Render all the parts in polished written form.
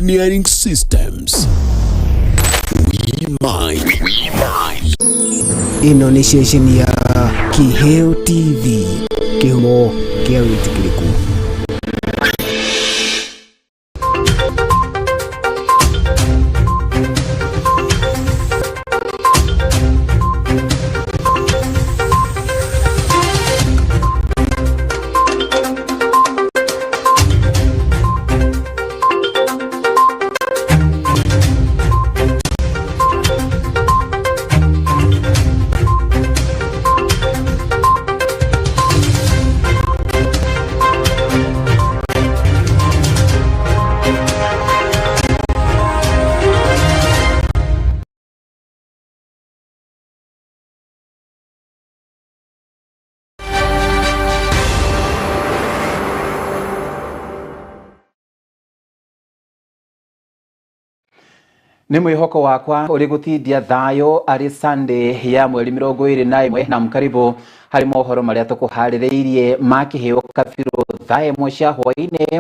Pioneering systems. We mine. We mine. Ĩno nĩ ceceni ya Kĩheo TV, kĩhumo kĩa wĩtĩkĩrĩku. Nĩ mwĩhoko wakwa ũrĩ gũtindia thayũ arĩ Sunday ya mweri 21 na mkaribu harĩ mohoro marĩa tũkũharĩrĩirie ma kĩheo kabirũ thaa 1 cia hwaĩ-inĩ.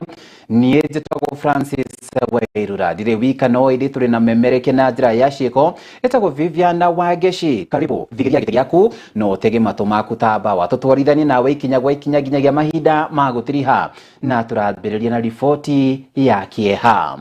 Niĩ njĩtagwo Francis Wairura, ndirĩ wika no ĩndĩ tũrĩ na memereke na njĩra ya ciĩko ĩtagwo Viviana Wangeci. Karibu thigĩria gĩtĩ gĩaku na ũtege matũ maku ta mbawa, tũtwarithanie nawe ikinya gwa ikinya nginyagia mahinda ma gũtiriha, na tũrambĩrĩria na riboti ya kĩeha.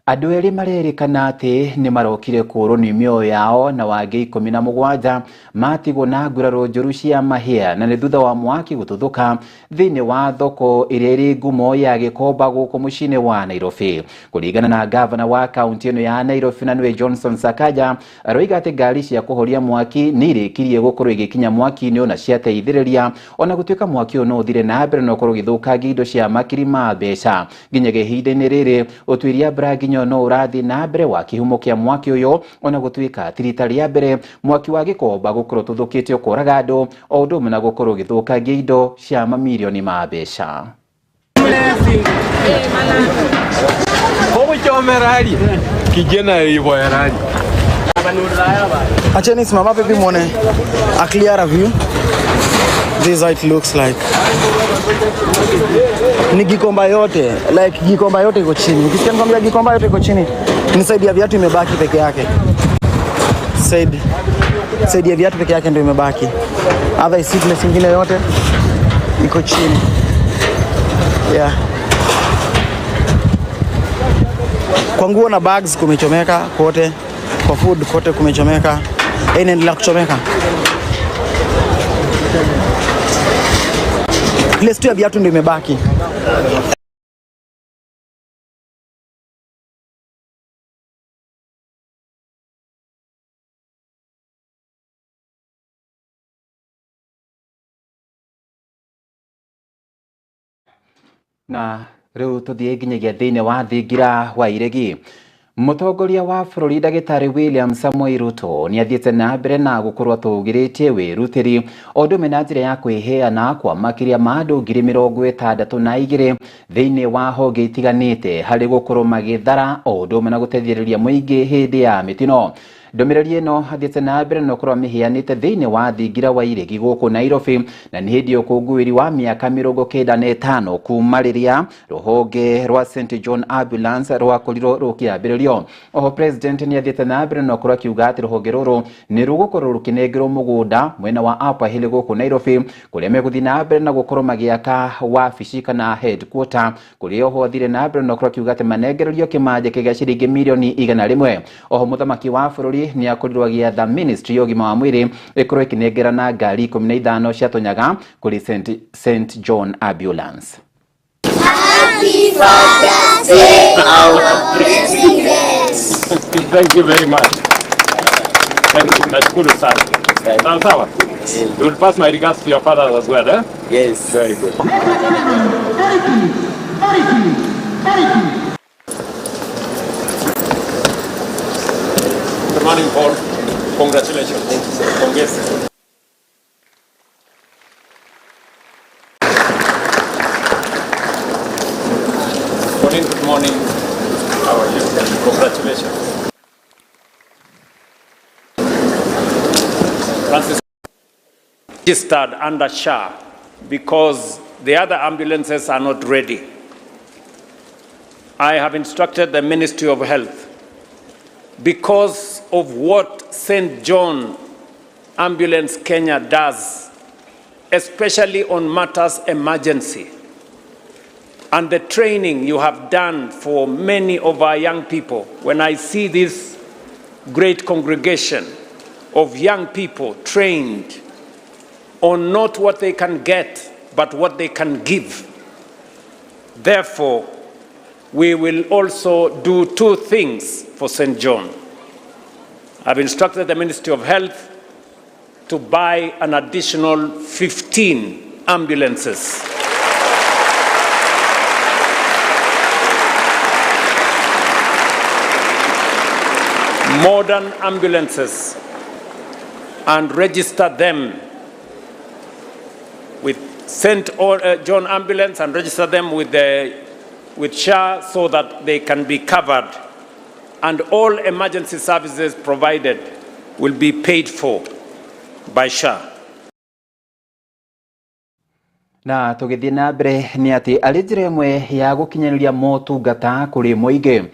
Andũ erĩ marerĩkana atĩ nĩ marokire kũũrwo nĩ mĩoyo yao na wangĩ 17 matigwo na nguraro njũru cia mahĩa, na nĩ thutha wa mwaki gũtuthũka thĩinĩ wa thoko ĩrĩa ĩrĩ ngumo ya Gĩkomba gũkũ mũciĩ-inĩ wa Nairobi. Kũringana na gavana wa kaunti ĩno ya Nairobi na nĩwe Johnson Sakaja, aroiga atĩ ngari cia kũhoria mwaki nĩ irĩkirie gũkorwo igĩkinya mwaki-inĩ na ciateithĩrĩria, ona gũtuĩka mwaki ũyũ no ũthire na mbere na ũkorwo ũgĩthũkangia indo cia makiri ma mbeca. Nginyagia ihinda-inĩ rĩrĩ ũtuĩria mbura nginya no ũrathiĩ na mbere wa kĩhumo kĩa mwaki ũyũ, ona gũtuĩka ti rita rĩa mbere mwaki wa Gĩkomba gũkorwo ũtuthũkĩte ũkoraga andũ, o ũndũ ũmwe na gũkorwo ũgĩthũkangia indo cia mamirioni ma mbeca. Acheni simama pipi muone a clearer view. This is how it looks like. Ni Gikomba yote, like Gikomba yote iko chini. Ukisikia nikwambia Gikomba yote iko chini, ni side ya viatu imebaki peke yake. Side ya viatu peke yake ndio imebaki. Other place nyingine yote iko chini. Yeah. Kwa nguo na bags kumechomeka kote, kwa food kote kumechomeka. Inaendelea kuchomeka. Place tu ya viatu ndio imebaki. Na rĩu tũthiĩ nginyagia thĩinĩ wa thingira wa Iregi. Mũtongoria wa bũrũri ndagĩtarĩ William Samoei Ruto nĩ athiĩte na mbere na gũkorwo atũgĩrĩtie wĩrutĩri o ũndũ ũmwe na njĩra ya kwĩheana kwa makĩria ma andũ 62,000 thĩinĩ wa honge itiganĩte harĩ gũkorwo magĩthara o ũndũ ũmwe na gũteithĩrĩria mũingĩ hĩndĩ ya mĩtino. Ndũmĩrĩri ĩno athiĩte na mbere na gũkorwo amĩheanĩte thĩinĩ wa thingira wa Iregi gũkũ Nairobi, na nĩ hĩndĩ ya ũkũngũĩri wa mĩaka 95 kuma rĩrĩa rũhonge rwa St John Ambulance rwakorirwo rũkĩambĩrĩrio. Oho president nĩ athiĩte na mbere na gũkorwo akiuga atĩ rũhonge rũrũ nĩ rũgũkorwo rũkĩnengerwo mũgũnda mwena wa Upper Hill gũkũ Nairobi, kũrĩa megũthiĩ na mbere na gũkorwo magĩaka wabici kana headquarter, kũrĩa oho athire na mbere na gũkorwo akiuga atĩ manengererio kĩmanja kĩa ciringi mirioni 100. Oho mũthamaki wa bũrũri nĩ akorirwo agĩatha ministry ya ũgima wa mwĩrĩ ĩkorwo ĩkĩnengerana ngari 15 cia Tũnyaga kũrĩ St John Ambulance. Happy Father's Day, our president. Thank you very much. Thank you. Nashukuru sana. Sawa sawa. You will pass my regards to your father as well, eh? Yes. Very good. Good morning, Paul. Congratulations. Thank you, sir. Congrats. Morning, good morning. How are you? Congratulations. Francis registered under SHA because the other ambulances are not ready. I have instructed the Ministry of Health, because of what St. John Ambulance Kenya does, especially on matters emergency, and the training you have done for many of our young people. When I see this great congregation of young people trained on not what they can get, but what they can give. Therefore, we will also do two things for St. John. I've instructed the Ministry of Health to buy an additional 15 ambulances. Modern ambulances, and register them with St. John Ambulance and register them with SHA so that they can be covered, and all emergency services provided will be paid for by SHA. Na tũgĩthiĩ na mbere nĩ atĩ arĩ njĩra ĩmwe ya gũkinyanĩria motungata kũrĩ mũingĩ,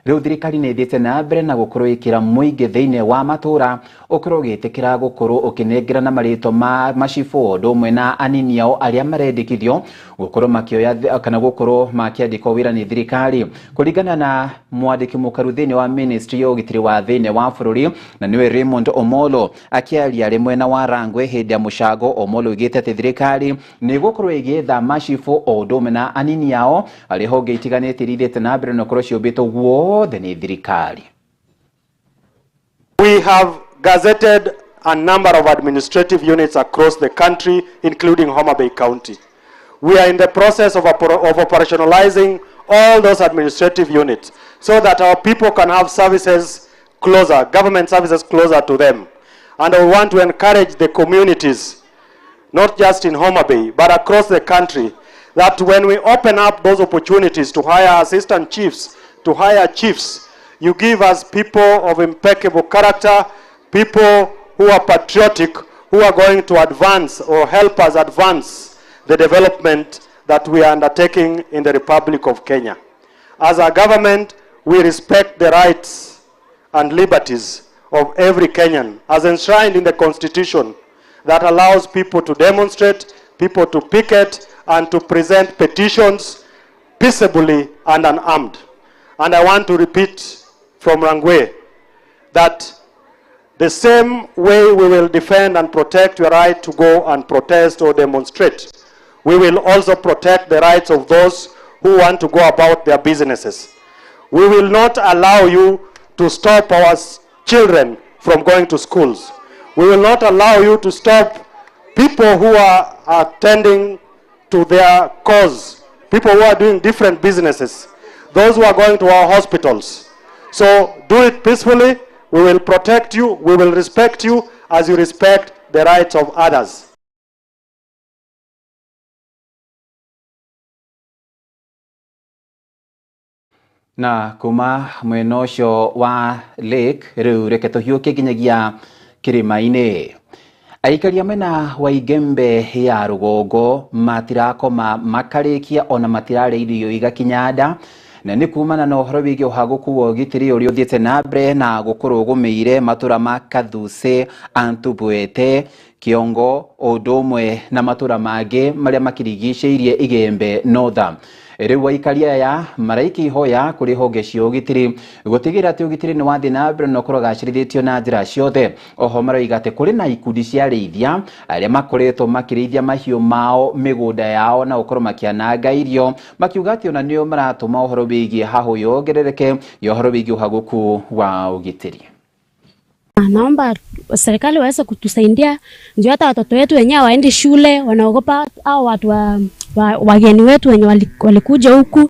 rĩu thirikari nĩ ĩthiĩte na mbere na gũkorwo ĩkĩra mũingĩ thĩinĩ wa matũra ũkorwo ũgĩtĩkĩra gũkorwo ũkĩnengerana marĩtwa ma macibũ ũndũ ũmwe na anini ao arĩa marendekithio gũkorwo makĩoya kana gũkorwo makĩandĩkwo wĩra nĩ thirikari. Kũringana na mwandĩki mũkaru thĩinĩ wa ministry ya ũgitĩri wa thĩinĩ wa bũrũri na nĩwe Raymond Omolo, akĩaria arĩ mwena wa Rangwe hĩndĩ ya mũcango, Omolo oigĩte atĩ thirikari nĩ ĩgũkorwo ĩgĩetha macibũ o ũndũ ũmwe na anini ao arĩa honge itiganĩte iria ithiĩte na mbere na gũkorwo ciũmbĩtwo guothe nĩ thirikari. We have gazetted a number of administrative units across the country, including Homa Bay County. We are in the process of operationalizing all those administrative units so that our people can have services closer, government services closer to them. And I want to encourage the communities, not just in Homa Bay, but across the country, that when we open up those opportunities to hire assistant chiefs, to hire chiefs, you give us people of impeccable character, people who are patriotic, who are going to advance or help us advance the development that we are undertaking in the Republic of Kenya. As a government, we respect the rights and liberties of every Kenyan, as enshrined in the Constitution, that allows people to demonstrate, people to picket, and to present petitions peaceably and unarmed. And I want to repeat from Rangwe that the same way we will defend and protect your right to go and protest or demonstrate, we will also protect the rights of those who want to go about their businesses. We will not allow you to stop our children from going to schools. We will not allow you to stop people who are attending to their cause, people who are doing different businesses, those who are going to our hospitals. So do it peacefully. We will protect you. We will respect you as you respect the rights of others. Na kuma mwena ũcio wa Lake rĩu reke tũhiũke nginyagia kĩrĩma-inĩ. Aikari a mwena wa Igembe ya rũgongo matirakoma makarĩkia ona matirarĩa irio igakinya nda, na nĩ kumana na ũhoro wĩgiĩ ũhagũku wa ũgitĩri ũrĩa ũthiĩte na mbere na gũkorwo ũgũmĩire matũra ma Kathuse, Antubwete, Kiongo ũndũ ũmwe na matũra mangĩ marĩa makĩrigicĩirie Igembe Northern. Rĩu aikari aya maraikia ihoya kũrĩ honge cia ũgitĩri gũtigĩrĩra atĩ ũgitĩri nĩ wathiĩ na mbere na ũkorwo ũgacĩrithĩtio na njĩra ciothe. Oho maroiga atĩ kũrĩ na ikundi cia arĩithia arĩa makoretwo makĩrĩithia mahiũ mao mĩgũnda yao na gũkorwo makĩananga irio, makiuga atĩ ona nĩo maratũma ũhoro wĩgiĩ hahũ yongerereke ya ũhoro wĩgiĩ ũhagũku wa ũgitĩri. Naomba serikali waweze kutusaidia ndio hata watoto wetu wenyewe waende shule, wanaogopa au watu wageni wetu wenye walikuja huku.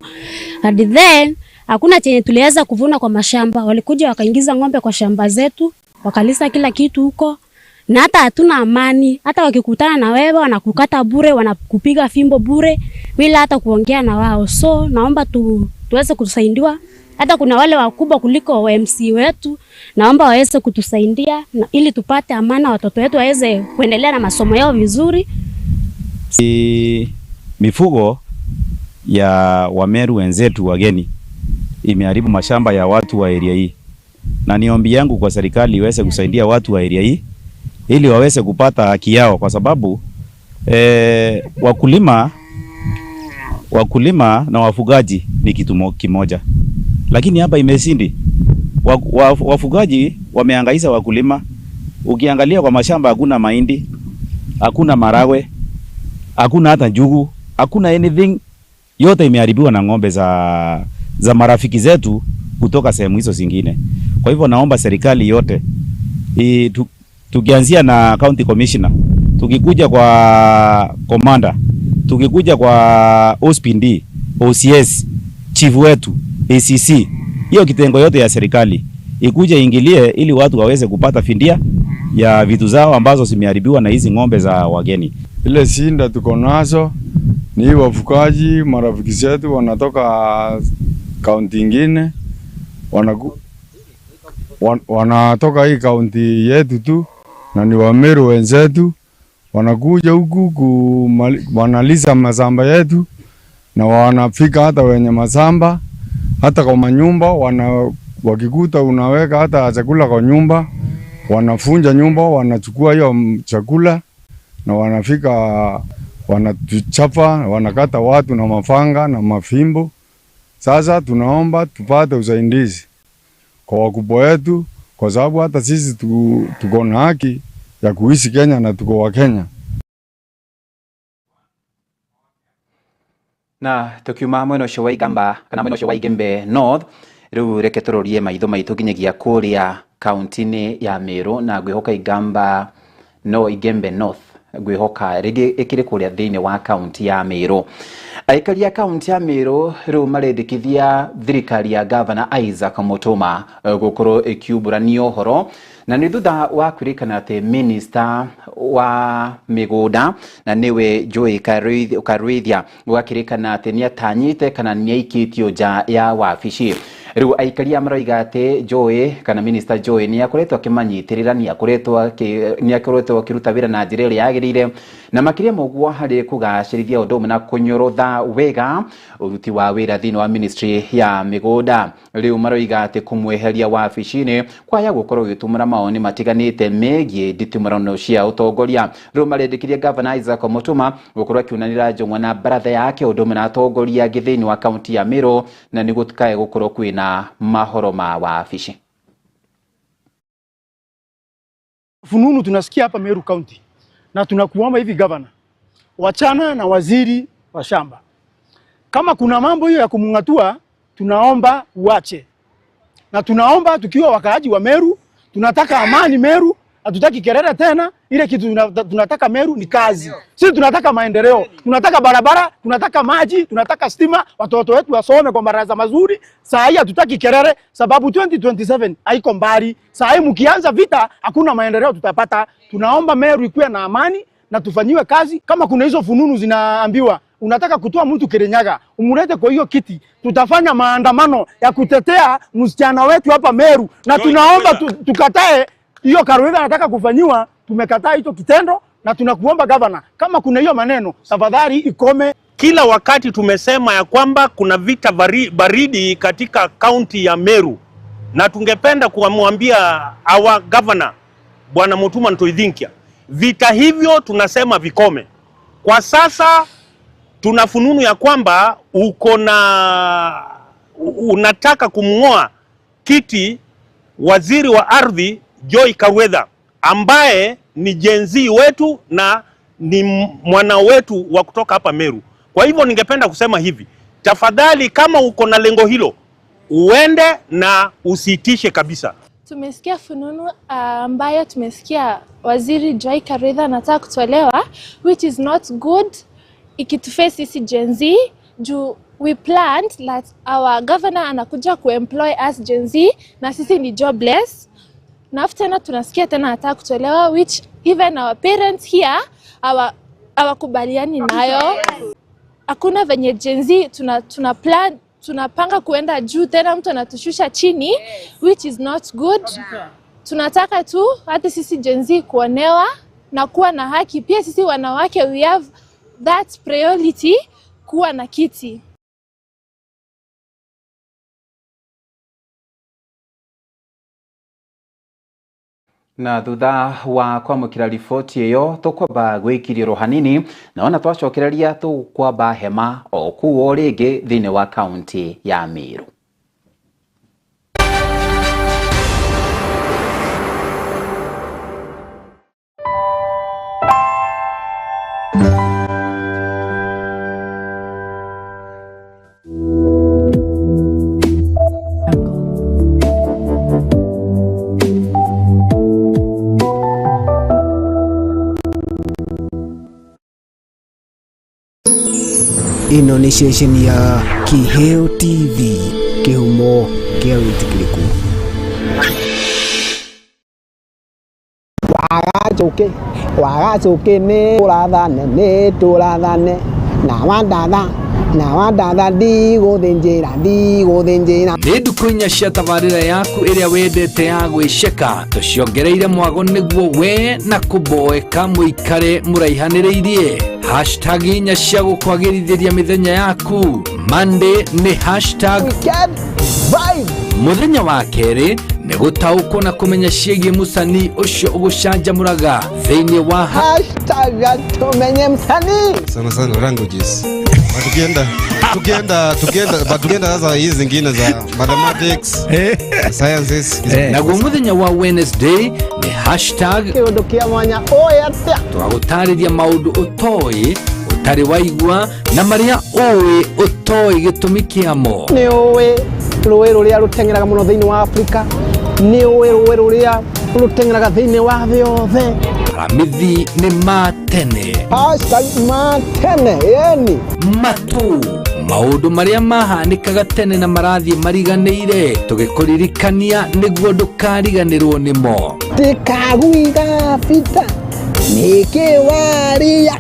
And then hakuna chenye tuliweza kuvuna kwa mashamba, walikuja wakaingiza ng'ombe kwa shamba zetu, wakalisa kila kitu huko. Na hata hatuna amani, hata wakikutana na wewe wanakukata bure, wanakupiga fimbo bure bila hata kuongea na wao. So naomba tuweze kusaidiwa. Hata kuna wale wakubwa kuliko MC wetu, naomba waweze kutusaidia ili tupate amani, watoto wetu waweze kuendelea na masomo yao vizuri. Mifugo ya Wameru wenzetu wageni Imeharibu mashamba ya watu wa area hii, na ni ombi yangu kwa serikali iweze kusaidia watu wa area hii ili waweze kupata haki yao, kwa sababu wakulima na wafugaji ni kitu kimoja, lakini hapa imezidi. Wafugaji wamehangaisha wakulima. Ukiangalia kwa mashamba hakuna mahindi, hakuna maragwe, hakuna hata njugu, hakuna anything, yote imeharibiwa na ng'ombe za marafiki zetu kutoka sehemu hizo zingine. Kwa hivyo naomba serikali yote tukianzia na county commissioner, tukikuja kwa commander, tukikuja kwa OCPD, OCS, chief wetu, ACC, hiyo kitengo yote ya serikali ikuje ingilie ili watu waweze kupata fidia ya vitu zao ambazo zimeharibiwa na hizi ng'ombe za wageni. Ile shinda tuko nazo ni wafugaji, marafiki zetu wanatoka kaunti ingine, wanatoka hii kaunti yetu tu, na ni Wameru wenzetu, wanakuja huku wanaliza masamba yetu, na wanafika hata wenye masamba, hata kwa manyumba, wakikuta unaweka hata chakula kwa nyumba, wanafunja nyumba, wanachukua hiyo chakula, na wanafika wanatuchapa, wanakata watu na mafanga na mafimbo. Sasa tunaomba tupate usaidizi kwa wakubwa wetu, kwa sababu hata sisi tuko na haki ya kuishi Kenya na tuko wa Kenya. Na tukiuma mwena ũcio wa Igamba kana mwena ũcio wa Igembe North, rĩu reke tũrorie maitho maitũ nginyagia kũrĩa kaunti-inĩ ya Meru, na ngwĩhoka Igamba no Igembe North ngwĩhoka rĩngĩ ĩkĩrĩ kũrĩa thĩinĩ wa kaunti ya Meru. Aikari a kaunti ya Meru rĩu marendekithia thirikari ya Gavana Isaac Mutuma gũkorwo ĩkiumbũrania ũhoro, na nĩ thutha wa kwĩrĩkana atĩ minister wa mĩgũnda na nĩwe Joy Karuithia gũgakĩrĩkana atĩ nĩatanyĩte kana nĩaikĩtio nja ya wabici. Rĩu aikari a maroiga atĩ Joy kana minister Joy nĩakoretwo akĩmanyitĩrĩra, nĩakoretwo akĩruta wĩra na njĩra ĩrĩa yagĩrĩire, na makĩria ma ũguo harĩ kũgacĩrithia ũndũ ũmwe na kũnyorotha wega ũruti wa wĩra thĩinĩ wa ministry ya mĩgũnda. Rĩu maroiga atĩ kũmweheria wabici-inĩ kwaya gũkorwo gũgĩtũmũra mawoni matiganĩte megiĩ nditimũrano cia ũtongoria. Rĩu marendekithia Gavana Isaac Mutuma gũkorwo akiunanĩra njũng'wa na baratha yake ũndũ ũmwe na atongoria angĩ thĩinĩ wa kaunti ya Meru, na nĩguo gũtikae gũkorwo kwĩna mahoro ma wabici. Fununu tunasikia hapa Meru County, na tunakuomba hivi governor, wachana na waziri wa shamba. Kama kuna mambo hiyo ya kumungatua, tunaomba uache. Na tunaomba tukiwa wakaaji wa Meru, tunataka amani Meru, hatutaki kelele tena. Ile kitu tunataka Meru ni kazi. Sisi tunataka maendeleo, tunataka barabara, tunataka maji, tunataka stima, watoto wetu wasome kwa baraza mazuri. Saa hii hatutaki kelele sababu 2027 haiko mbali. Saa hii mkianza vita hakuna maendeleo tutapata. Tunaomba Meru ikuwe na amani na tufanyiwe kazi. Kama kuna hizo fununu zinaambiwa unataka kutoa mtu Kirinyaga umulete kwa hiyo kiti, tutafanya maandamano ya kutetea msichana wetu hapa Meru, na tunaomba tukatae hiyo Karuitha anataka kufanyiwa. Tumekataa hicho kitendo na tunakuomba governor, kama kuna hiyo maneno tafadhali ikome. Kila wakati tumesema ya kwamba kuna vita baridi katika kaunti ya Meru, na tungependa kumwambia our governor Bwana Mutuma Ntoithinkia, vita hivyo tunasema vikome. Kwa sasa tuna fununu ya kwamba uko na unataka kumngoa kiti waziri wa ardhi Joy Karuitha ambaye ni Gen Z wetu na ni mwana wetu wa kutoka hapa Meru. Kwa hivyo ningependa kusema hivi, tafadhali kama uko na lengo hilo uende na usitishe kabisa. Tumesikia fununu ambayo tumesikia waziri Joy Karuitha anataka kutolewa, which is not good ikituface sisi Gen Z, juu we planned that our governor anakuja kuemploy us Gen Z na sisi ni jobless. Na afu tena tunasikia tena anataka kutolewa, which even our parents here hawakubaliani nayo. Hakuna venye Gen Z tuna plan, tunapanga kuenda juu tena mtu anatushusha chini, which is not good. Tunataka tu hata sisi Gen Z kuonewa na kuwa na haki. Pia sisi wanawake we have that priority kuwa na kiti. Na thutha wa kwamũkĩra riboti ĩyo tũkwamba gwĩkirio hanini na ona twacokereria tũkwamba hema o kũu o rĩngĩ thĩinĩ wa kaunti ya Meru. Ĩno nĩ ceceni ya Kĩheo TV, kĩhumo kĩa wĩtĩkĩrĩku. Wagacũkĩ wagacũkĩ nĩ tũrathane nĩ tũrathane na wandatha na wandatha ndigũthĩnjĩra ndigũthĩnjĩra. Nĩ ndukũ inya cia tabarĩra yaku ĩrĩa wendete ya gwĩceka tũciongereire mwago nĩguo we na kũboeka mũikare mũraihanĩrĩirie. Hashtag inya cia gũkwagĩrithĩria mĩthenya yaku. Monday nĩ hashtag Weekend vibe. Mũthenya wa kerĩ nĩ gũtaũkwo na kũmenya ciĩgiĩ mũcanii ũcio ũgũcanjamũraga thĩinĩ wa hashtag tumenye msanii. Sana sana languages. But tukienda but tukienda sasa hizi zingine za mathematics, sciences. Naguo mũthenya wa Wednesday nĩ hashtag kĩũndũ kĩa mwanya ũĩ atĩa. Tũgagũtarĩria maũndũ ũtoĩ ũtarĩ waigua na marĩa ũĩ ũtoĩ gĩtũmi kĩamo. Nĩ ũĩ rũĩ rũrĩa rũteng'eraga mũno thĩinĩ wa Afrika, nĩ ũĩ rũĩ rũrĩa rũteng'eraga thĩinĩ wa thĩ yothe. Aramithi nĩ ma tene. Hashtag ma tene yani matu maũndũ marĩa mahanĩkaga tene na marathiĩ mariganĩire tũgĩkũririkania nĩguo ndũkariganĩrwo nĩmo. Tikaguiga bita nĩkĩwaria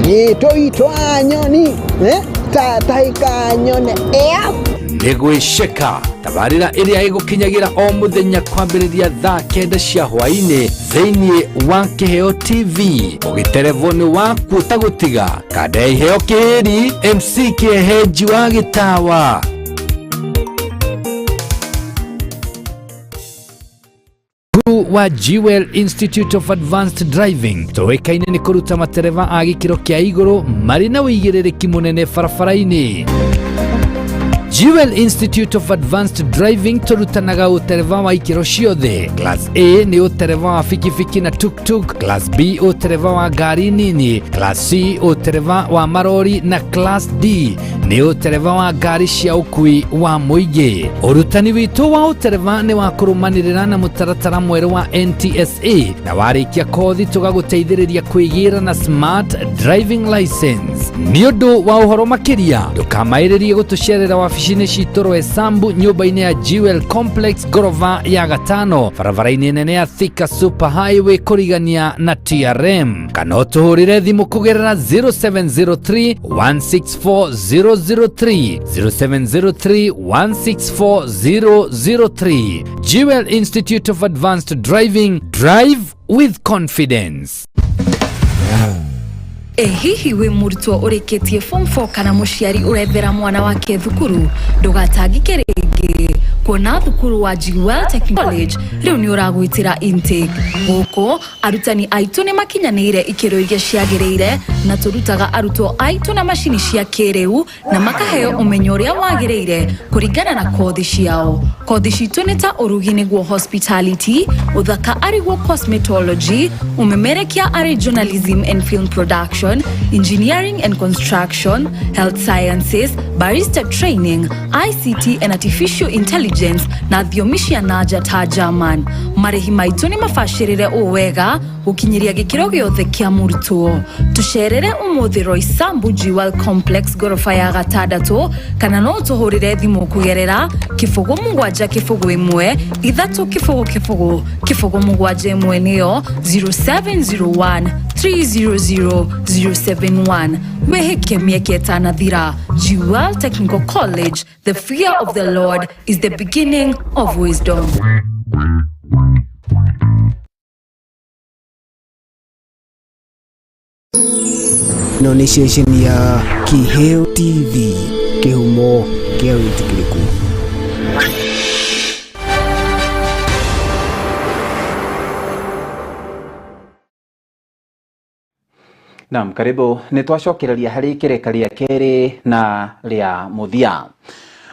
gĩtũitwa nyoni tataika nyone ĩa. Nĩ gwĩceka tabarĩra ĩrĩa ĩgũkinyagĩra o mũthenya kwambĩrĩria thaa 9 cia hwaĩ-inĩ thĩinĩ wa Kĩheo TV ũgĩterevwo nĩ waku ũtagũtiga kanda ya Iheo Kĩhĩri MC Kĩehenji wa Gĩtawa. Wa Jewel Institute of Advanced Driving tũĩkaine nĩ kũruta matereba a gĩkĩro kĩa igũrũ marĩ na ũigĩrĩrĩki mũnene barabara-inĩ. Jewel Institute of Advanced Driving tũrutanaga ũtereba wa ikĩro ciothe. Class A nĩ ũtereba wa bikibiki na tuk-tuk, Class B ũtereba wa ngari nini, Class C ũtereba wa marori na Class D nĩ ũtereba wa ngari cia ũkui wa mũingĩ. Ũrutani witũ wa ũtereba nĩ wa kũrũmanĩrĩra na mũtaratara mwerũ wa NTSA na warĩkia kothi tũgagũteithĩrĩria kwĩgĩra na smart driving license. Nĩ ũndũ wa ũhoro makĩria ndũkamaĩrĩrie gũtũcerera wabici wabici-inĩ citũ Roysambu nyũmba-inĩ ya Jewel Complex ngorova ya gatano barabara-inĩ nene ya Thika Super Highway kũrigania na TRM kana ũtũhũrĩre thimũ kũgerera 0703 164 003 0703 164 003. Jewel Institute of Advanced Driving, drive with confidence. Hihi wĩ mũrutwo ũrĩkĩtie form 4 kana mũciari ũrethera mwana wake thukuru ndũgatangĩke rĩngĩ kuona thukuru wa Jewel Technical College rĩu nĩ ũragwĩtĩra intake. Gũkũ arutani aitũ nĩ makinyanĩire ikĩro iria ciagĩrĩire na tũrutaga arutwo aitũ na macini cia kĩrĩu na makaheo ũmenyo ũrĩa wagĩrĩire kũringana na kothi ciao. Kothi citũ nĩ ta ũrugi nĩguo hospitality, ũthaka arĩguo cosmetology, ũmemerekia arĩ journalism and film production, engineering and construction, health sciences, barista training, ICT and artificial intelligence na thiomi cia nanja ta German. Marĩhi maitũ nĩ mabacĩrĩre ũũ wega gũkinyĩria gĩkĩro gĩothe kĩa mũrutwo. Tũcerere ũmũthĩ Roysambu Jewel Complex ngoroba ya gatandatũ kana no ũtũhũrĩre thimũ kũgerera 0 7 0 1 3 0 0 0 7 1 nĩyo 0701 300 071. Wĩhĩke mĩeke ĩtanathira. Jewel Technical College, the fear of the Lord is the beginning of wisdom. Ĩno nĩ ceceni ya Kĩheo TV, kĩhumo kĩa wĩtĩkĩrĩku. Naam, karibu nĩ twacokereria harĩ ikereka rĩa kerĩ na rĩa mũthia.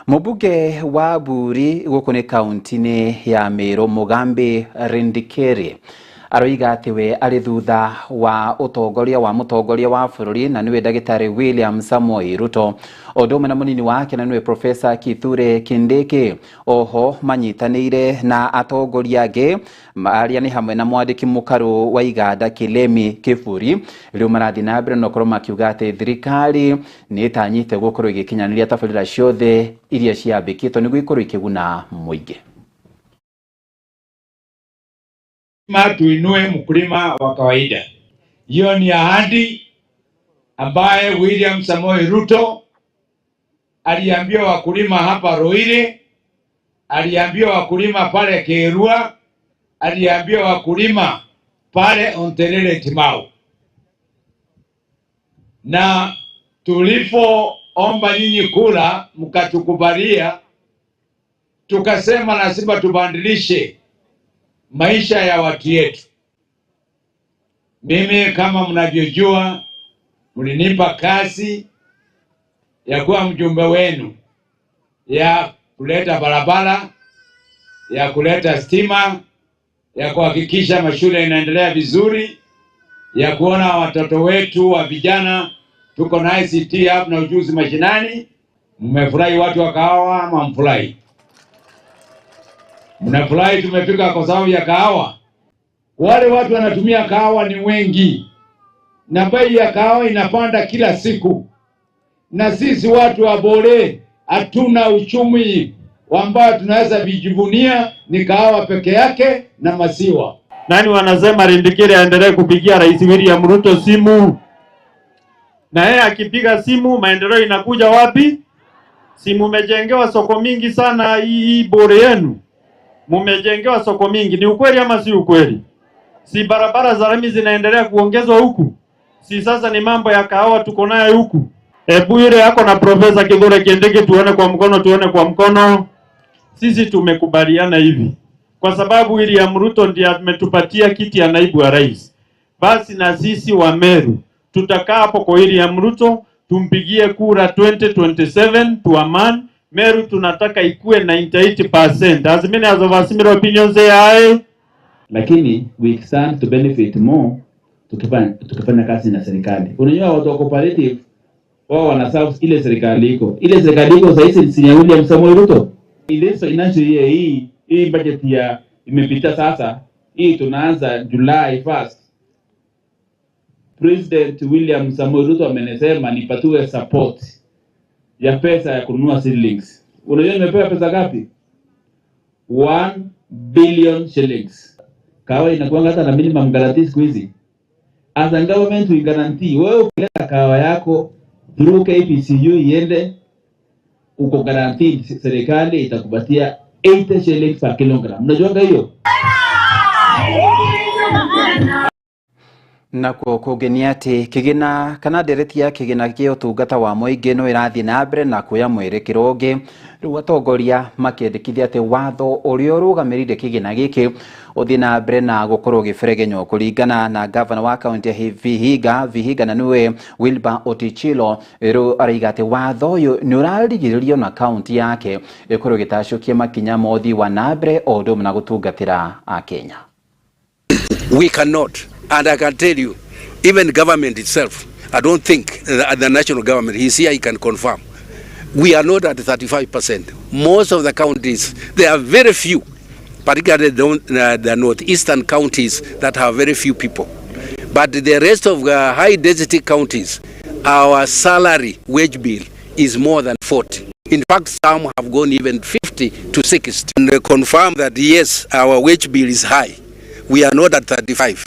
Mũmbunge wa Buri gũkũ nĩ kaunti-inĩ ya Meru Mugambi Rindikiri aroiga atĩ we arĩ thutha wa ũtongoria wa mũtongoria wa bũrũri na nĩwe ndagĩtarĩ William Samoei Ruto, o ũndũ ũmwe na mũnini wake na nĩwe Professor Kithure Kindiki. Oho manyitanĩire na atongoria angĩ arĩa nĩ hamwe na mwandĩki mũkarũ wa iganda Kilemi Kiburi, rĩu marathiĩ na mbere na gũkorwo makiuga atĩ thirikari nĩ ĩtanyĩte gũkorwo ĩgĩkinyanĩria tabarĩra ciothe iria ciambĩkĩtwo nĩguo ikorwo ikĩguna mũingĩ. Tuinue mkulima wa kawaida. Hiyo ni ahadi ambaye William Samoei Ruto aliambia wakulima hapa Ruiri, aliambia wakulima pale Kerua, aliambia wakulima pale Ontelele Timau. Na tulipoomba nyinyi kura mkatukubalia, tukasema lazima tubadilishe maisha ya watu yetu. Mimi kama mnavyojua, mlinipa kazi ya kuwa mjumbe wenu, ya kuleta barabara, ya kuleta stima, ya kuhakikisha mashule inaendelea vizuri, ya kuona watoto wetu wa vijana tuko na ICT hub na ujuzi mashinani. Mmefurahi watu wa kahawa ama mfurahi? Mnafurahi tumefika kwa sababu ya kahawa? Wale watu wanatumia kahawa ni wengi, na bei ya kahawa inapanda kila siku, na sisi watu wa Bore hatuna uchumi ambao tunaweza vijivunia, ni kahawa peke yake na maziwa. Nani wanasema Rindikiri aendelee kupigia Rais William Ruto simu? Na yeye akipiga simu maendeleo inakuja wapi? Si mumejengewa soko mingi sana hii Bore yenu? Mumejengewa soko mingi, ni ukweli ama si ukweli? Si barabara za lami zinaendelea kuongezwa huku? Si sasa ni mambo ya kahawa tuko nayo huku? Hebu yule yako na Profesa Kithure Kindiki tuone kwa mkono, tuone kwa mkono. Sisi tumekubaliana hivi kwa sababu William Ruto ndiye ametupatia kiti ya naibu wa rais, basi na sisi wa Meru tutakaa hapo kwa William Ruto tumpigie kura 2027 tuaman. Meru tunataka ikue 98%. As many as of similar opinions say aye. Lakini we stand to benefit more tukifanya kazi na serikali. Unajua watu wa cooperative wao wana serve ile serikali iko. Ile serikali iko sasa hizi ni William Samoei Ruto. Ile financial year hii budget ya imepita sasa, hii tunaanza July 1st. President William Samoei Ruto amenisema nipatiwe support ya pesa ya kununua seedlings. Unajua nimepewa pesa ngapi? 1 billion shillings. Kahawa inakuanga hata na minimum guarantee siku hizi. As a government we guarantee, wewe ukileta kahawa yako through KPCU iende, uko guaranteed serikali itakupatia 80 shillings per kilogram. Unajuanga hiyo? Nakuo kũngĩ atĩ kĩgĩna kana ndereti ya kĩgĩna kĩa ũtungata wa mũingĩ no ĩrathiĩ na mbere na kuoya mwerekero ũngĩ, rĩu atongoria makĩendekithia atĩ watho ũrĩa ũrũgamĩrĩire kĩgĩna gĩkĩ ũthiĩ na mbere na gũkorwo ũgĩberegenywo. Kũringana na gavana wa kaunti ya Vihiga na nĩwe Wilbur Otichilo, rĩu araiga atĩ watho ũyũ nĩ ũrarigĩrĩrio na kaunti yake ĩkorwo ĩgĩtacũkia makinya ma ũthii wa na mbere o ũndũ ũmwe na gũtungatĩra Akenya. We cannot. And I can tell you, even government itself, I don't think the national government, he's here, he can confirm. We are not at 35%. Most of the counties, there are very few, particularly the northeastern counties that have very few people. But the rest of the high density counties, our salary wage bill is more than 40. In fact, some have gone even 50 to 60. And they confirm that yes, our wage bill is high. We are not at 35.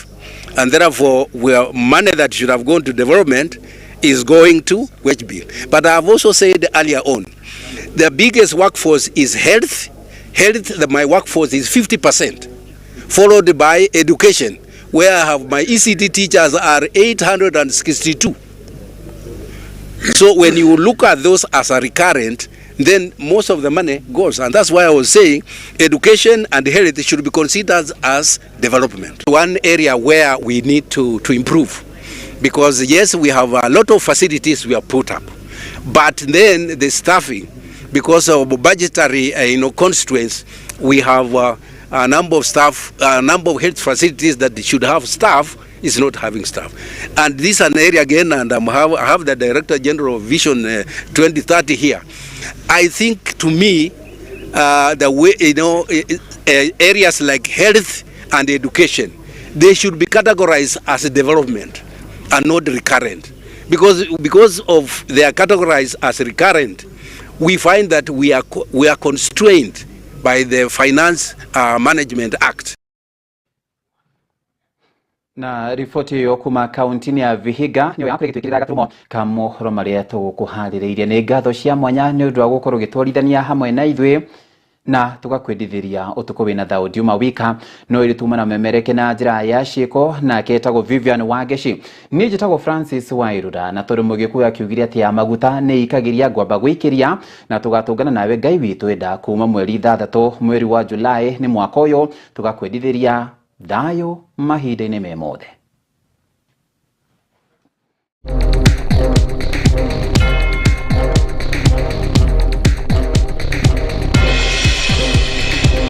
And therefore, money that should have gone to development is going to wage bill. But I have also said earlier on, the biggest workforce is health. Health, my workforce is 50%, followed by education, where I have my ECD teachers are 862. So when you look at those as a recurrent, then most of the money goes. And that's why I was saying education and health should be considered as development. One area where we need to improve, Because yes, we have a lot of facilities we have put up, but then the staffing, because of budgetary constraints, we have a number of staff, a number of health facilities that should have staff is not having staff. And this is an area again, and I have the Director General of Vision 2030 here. I think to me, the way, areas like health and education, they should be categorized as development and not recurrent. Because of they are categorized as recurrent, we find that we are constrained by the Finance Management Act. Na riboti iyo kuma kaunti-inĩ ya Vihiga nĩyo yakwĩgĩtwĩkĩrĩra gaturumo ka mohoro marĩa tũgũkũharĩrĩirie. Nĩ ngatho cia mwanya nĩ ũndũ wa gũkorwo ũgĩtwarithania hamwe na ithuĩ na tugakwendithĩria ũtukũ wĩna thayũ. Ndiuma wika no ĩrĩ tuma na memereke na njĩra ya ciĩko, nake etagwo Vivian Wangeci, niĩ njĩtagwo Francis Wairura, na tondũ Mũgĩkũyũ akiugire atĩ ya maguta nĩ ikagĩria ngwamba gwĩkĩria, na tũgatũngana nawe Ngai witũ enda kuma mweri 6 mweri wa Julai nĩ mwaka ũyũ, tũgakwendithĩria thayũ mahinda-inĩ me mothe.